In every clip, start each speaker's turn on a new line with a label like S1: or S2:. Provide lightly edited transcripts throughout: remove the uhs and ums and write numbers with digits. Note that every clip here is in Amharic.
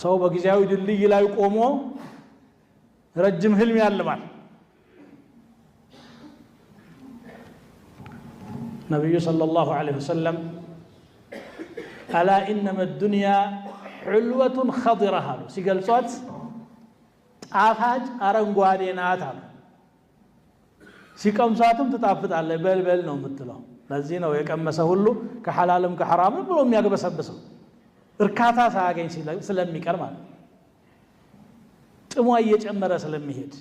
S1: ሰው በጊዜያዊ ድልድይ ላይ ቆሞ ረጅም ህልም ያልማል። ነቢዩ ሰለላሁ ዐለይሂ ወሰለም አላ ኢነመ ዱንያ ሑልወቱን ኸዲራ አሉ። ሲገልጿት ጣፋጭ አረንጓዴ ናት አሉ። ሲቀምሷትም ትጣፍጣለች፣ በልበል ነው የምትለው። ለዚህ ነው የቀመሰ ሁሉ ከሐላልም ከሐራምም ብሎ የሚያግበሰብሰው እርካታ ሳያገኝ ስለሚቀር ማለት ነው። ጥሟ እየጨመረ ስለሚሄድ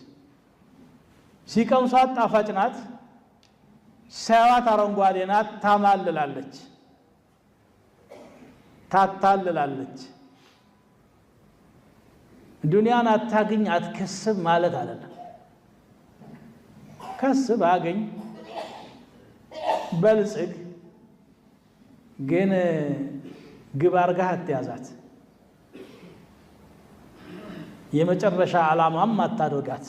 S1: ሲቀምሷት ጣፋጭ ናት፣ ሲያዋት አረንጓዴ ናት፣ ታማልላለች፣ ታታልላለች። ዱንያን አታግኝ አትከስብ ማለት አይደለም። ከስብ፣ አገኝ፣ በልጽግ፣ ግን ግብ አርጋህ አትያዛት። የመጨረሻ ዓላማም አታድርጋት።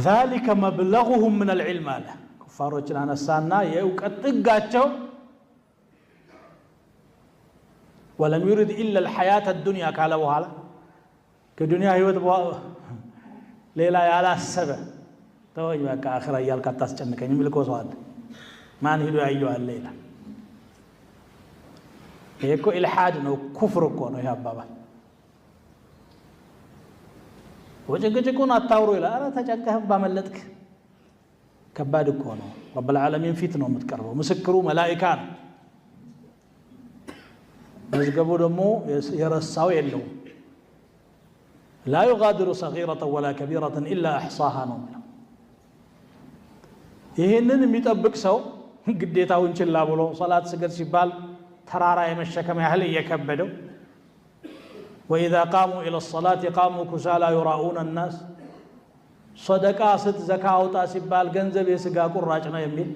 S1: ዛሊከ መብለጉሁም ምን አልዕልም አለ። ኩፋሮችን አነሳና የእውቀት ጥጋቸው ولم يرد إلا الحياة الدنيا ካለ በኋላ ከዱንያ ህይወት ሌላ ያላሰበ ተወኝ በቃ አኺራ እያልክ አታስጨንቀኝ የሚል እኮ ሰው አለ። ማን ሂዶ ያየዋል ይላል። ይሄ እኮ ኢልሓድ ነው፣ ኩፍር እኮ ነው ይሄ አባባል። ወጭቅጭቁን አታውሩ ይላል። ኧረ ተጨንቀህም ባመለጥክ ከባድ እኮ ነው። رب العالمين ፊት ነው የምትቀርበው። ምስክሩ መላኢካ ነው። መዝገቡ ደግሞ የረሳው የለውም። لا يغادر صغيرة ولا كبيرة إلا أحصاها ነው የሚለው። ይህንን የሚጠብቅ ሰው ግዴታውን ችላ ብሎ ሰላት ስገድ ሲባል ተራራ የመሸከም ያህል እየከበደው፣ وإذا قاموا إلى الصلاة قاموا كسالى يراءون الناس፣ ሰደቃ ስጥ ዘካ አውጣ ሲባል ገንዘብ የስጋ ቁራጭ ነው የሚል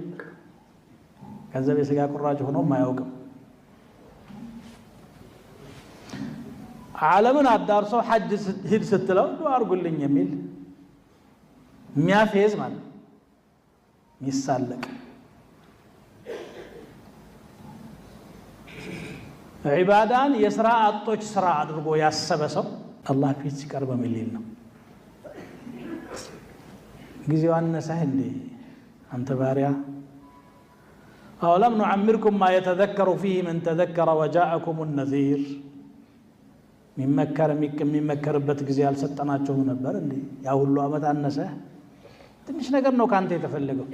S1: ገንዘብ የስጋ ቁራጭ ሆኖም አያውቅም። ዓለምን አዳርሶ ሐጅ ሂድ ስትለው ዱዓ አድርጉልኝ የሚል የሚያፌዝ ማለት የሚሳለቅ ዒባዳን የስራ አጦች ስራ አድርጎ ያሰበ ሰው አላህ ፊት ሲቀርብ ምን ሊል ነው? ጊዜው አነሰህ እንዴ አንተ ባሪያ? أولم نعمركم ما يتذكر فيه من تذكر وجاءكم النذير የሚመከር የሚመከርበት ጊዜ አልሰጠናቸውም ነበር እንዴ? ያ ሁሉ ዓመት አነሰህ? ትንሽ ነገር ነው ከአንተ የተፈለገው።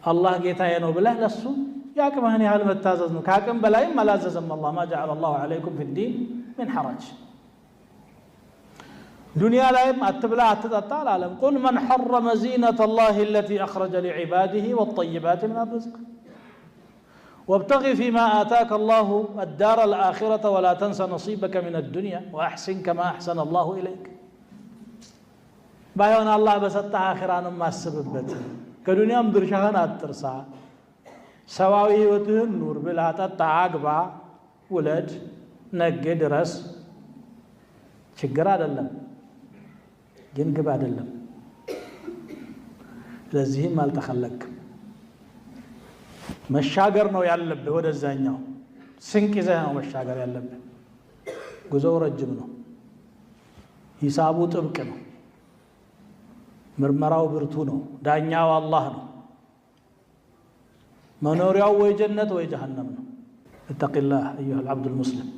S1: አላህ ጌታዬ ነው ብለህ ለሱ የአቅምህን ያህል መታዘዝ ነው። ከአቅም በላይም አላዘዘም አላህ። ما جعل الله عليكم في الدين من حرج። ዱንያ ላይም አትብላ አትጠጣ አላለም። قل من حرم زينة الله التي أخرج لعباده والطيبات من الرزق وابتغ فيما آتاك الله الدار الآخرة ولا تنس نصيبك من الدنيا وأحسن كما أحسن الله إليك። ባይሆን አላህ በሰጠህ አኺራንም አስብበት፣ ከዱንያም ድርሻህን አትርሳ። ሰብአዊ ህይወትህን ኑር፣ ብላ፣ ጠጣ፣ አግባ፣ ውለድ፣ ነግድ፣ ድረስ። ችግር አይደለም፣ ግን ግብ አይደለም። ለዚህም አልተኸለቅም። መሻገር ነው ያለብህ። ወደዛኛው ስንቅ ይዘህ ነው መሻገር ያለብህ። ጉዞው ረጅም ነው። ሂሳቡ ጥብቅ ነው። ምርመራው ብርቱ ነው። ዳኛው አላህ ነው። መኖሪያው ወይ ጀነት ወይ ጀሀነም ነው። እተቂላህ አዩሃ ልዓብዱ ልሙስሊም።